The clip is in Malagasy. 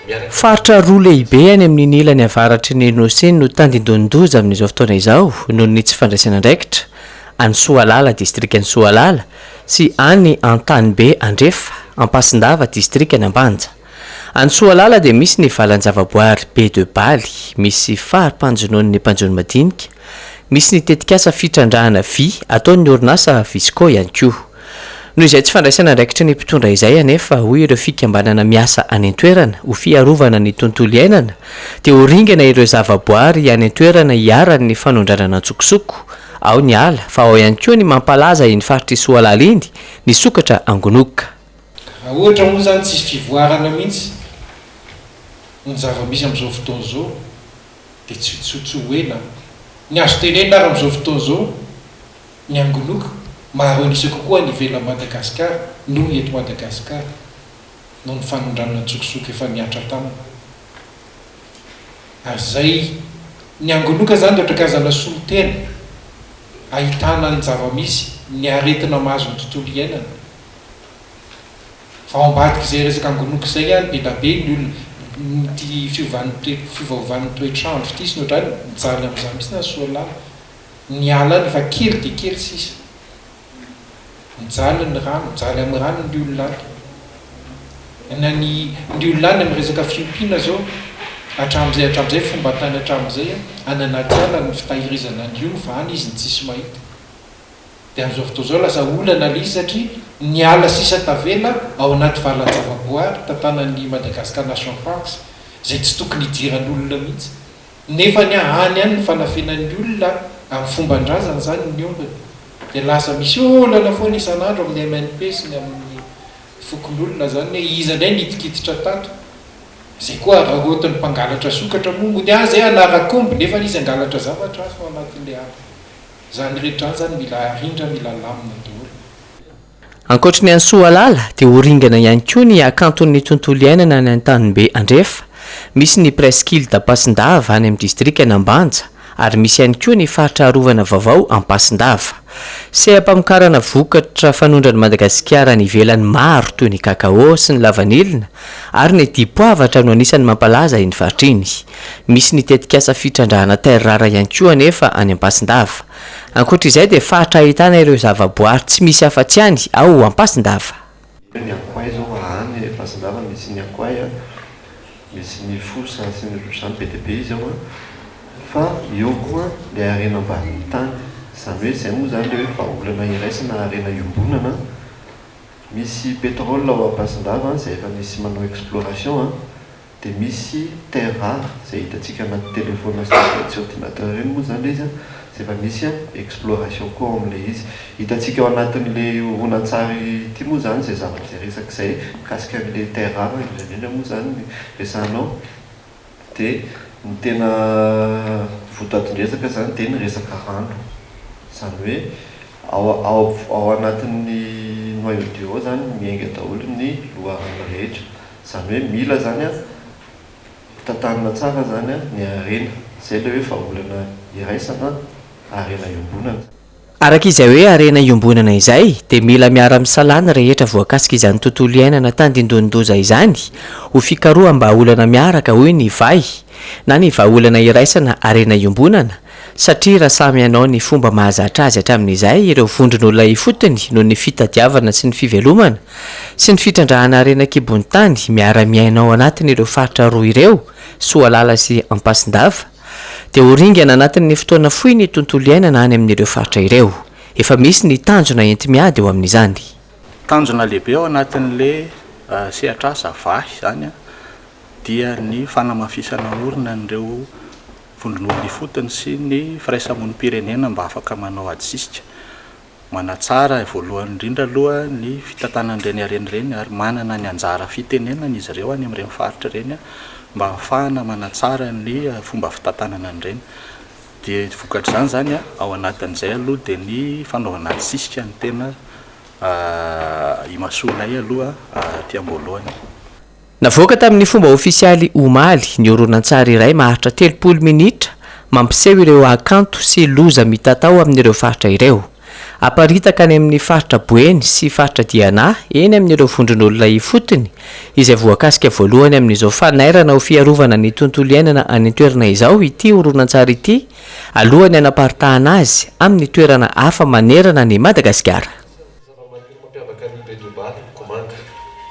Faritra roa lehibe any amin'iny ilany avaratry ny Nosy iny no tandindonin-doza amin'izao fotoana izao noho ny tsy fandraisana andraikitra, any Soalala, distrikan'i Soalala, sy any Antanibe Andrefa, Ampasindava, distrikan'Ambanja. Any Soalala dia misy ny valan-javaboary Baie de Baly, misy fari-panjonoan'ny mpanjono madinika, misy ny tetikasa fitrandrahana vy ataon'ny orinasa Visco ihany koa. Noho izay tsy fandraisana andraikitry ny mpitondra izay anefa, hoy ireo fikambanana miasa any an-toerana ho fiarovana ny tontolo iainana, dia ho ringana ireo zavaboary any an-toerana iharan'ny fanondranana an-tsokosoko. Ao ny ala, fa ao ihany koa ny mampalaza iny faritr'i Soalala iny, ny sokatra angonoka. Raha ohatra moa izany tsisy fivoarana mihitsy ny zava-misy amin'izao fotoana izao dia tsy tsy tsy ho ela. Ny azo tenenina ary amin'izao fotoana izao, ny angonoka maro an'isa kokoa any ivelan'i Madagasikara noho eto Madagasikara noho ny fanondranana an-tsokosoko efa nihatra taminy. Ary izay ny angonoka izany dia ohatra karazana solontena ahitana ny zava-misy, ny aretina mahazo ny tontolo iainana. Fa ao ambadik'izay resaka angonoka izay an, be da be ny olona, ity fiovan'ny toe, fiovaovan'ny toetr'andro ity sy ny ohatr'izany, mijaly amin'izany mihitsy na soalala. Ny ala any efa kely dia kely sisa. Mijaly ny rano, mijaly amin'ny rano ny olona any. Na ny ny olona any amin'ny resaka fiompiana izao, hatramin'izay hatramin'izay, fomban-tany hatramin'izay, any anaty ala ny fitahirizana ny omby fa any izy no tsisy mahita. Dia amin'izao fotoana izao lasa olana ilay izy satria ny ala sisa tavela ao anaty valan-javaboary tantanan'ny Madagascar National Parks izay tsy tokony hidiran'olona mihitsy. Nefa ny any any ny fanafenan'ny olona amin'ny fomban-drazana izany ny ombiny dia lasa misy olana foana isan'andro amin'ny MNP sy ny amin'ny fokonolona izany hoe iza indray nidikiditra tato. Izay koa araraotin'ny mpangalatra sokatra moa mody any izay hanara-komby nefa izy hangalatra zavatra hafa ao anatin'ilay ala. Izany rehetra izany izany mila arindra, mila alamina daholo. Ankoatry ny any Soalala dia ho ringana ihany koa ny hakanton'ny tontolo iainana any Antanibe Andrefa. Misy ny Presqu'île d'Ampasindava any amin'ny distrikan'Ambanja ary misy ihany koa ny faritra arovana vaovao Ampasindava. Seha-pamokarana vokatra fanondran'i Madagasikara any ivelany maro toy ny kakao sy ny lavanilina ary ny dipoavatra no anisan'ny mampalaza iny faritra iny. Misy ny tetikasa fitrandrahana terre rare ihany koa anefa any Ampasindava. Ankoatra izay dia faritra ahitana ireo zavaboary tsy misy afa-tsy any ao Ampasindava. Ny Ankoay zao any Ampasindava misy ny Ankoay a, misy ny fosa sy ny ohatrohatr'izany be dia be izy ao an, fa eo koa ilay harena ambanin'ny tany, izany hoe izay moa izany ilay hoe vahaolana iraisana harena iombonana, misy pétrole ao Ampasindava izay efa misy manao exploration an, Dia misy terre rare izay hitantsika anaty telephone sy tablette sy ordinateur ireny moa izany ilay izy an, izay efa misy exploration koa ao amin'ilay izy. Hitantsika ao anatin'ilay horonantsary ity moa izany izay zavatra izay resaka izay mikasika an'ilay terre rare indrindra indrindra moa izany ny resahana ao. Dia ny tena votoatin-dresaka izany dia ny resaka rano. Izany hoe ao ao ao anatin'ny noyau dur ao izany miainga daholo ny loharano rehetra. Izany hoe mila izany an, tantanina tsara izany an ny harena. Izay ilay hoe vahaolana iraisana, harena iombonana. Araka izay hoe harena iombonana izay dia mila miara-misalahy ny rehetra voakasik'izany tontolo iainana tandindonin-doza izany ho fikaroham-bahaolana miaraka hoy ny Vahy na ny vahaolana iraisana harena iombonana satria raha samy hanao ny fomba mahazatra azy hatramin'izay ireo vondron'olona ifotony noho ny fitadiavana sy ny fivelomana sy ny fitrandrahana harena an-kibon'ny tany miara-miaina ao anatin'ireo faritra roa ireo, Soalala sy Ampasindava, dia ho ringana anatin'ny fotoana fohy ny tontolo iainana any amin'ireo faritra ireo. Efa misy ny tanjona enti-miady eo amin'izany. Tanjona lehibe ao anatin'ilay sehatr'asa vahy izany dia ny fanamafisana orina an'ireo vondron'olona ifotony sy ny firaisamonim-pirenena mba afaka manao ady sisika. Manatsara voalohany indrindra aloha ny fitantanana ireny harena ireny ary manana ny anjara fitenenana izy ireo any amin'ireny faritra ireny mba hahafahana manatsara ny fomba fitantanana an'ireny. Dia vokatr'izany izany ao anatin'izay aloha dia ny fanaovana ady sisika no tena imasoanay aloha aty am-boalohany. Navoaka tamin'ny fomba ofisialy omaly ny horonantsary iray maharitra 30 minitra mampiseho ireo hakanto sy loza mitatao amin'ireo faritra ireo. Aparitaka any amin'ny faritra Boeny sy faritra Diana eny amin'ireo vondron'olona ifotony izay voakasika voalohany amin'izao fanairana ho fiarovana ny tontolo iainana any an-toerana izao ity horonantsary ity alohan'ny hanaparitahana azy amin'ny toerana hafa manerana an'i Madagasikara.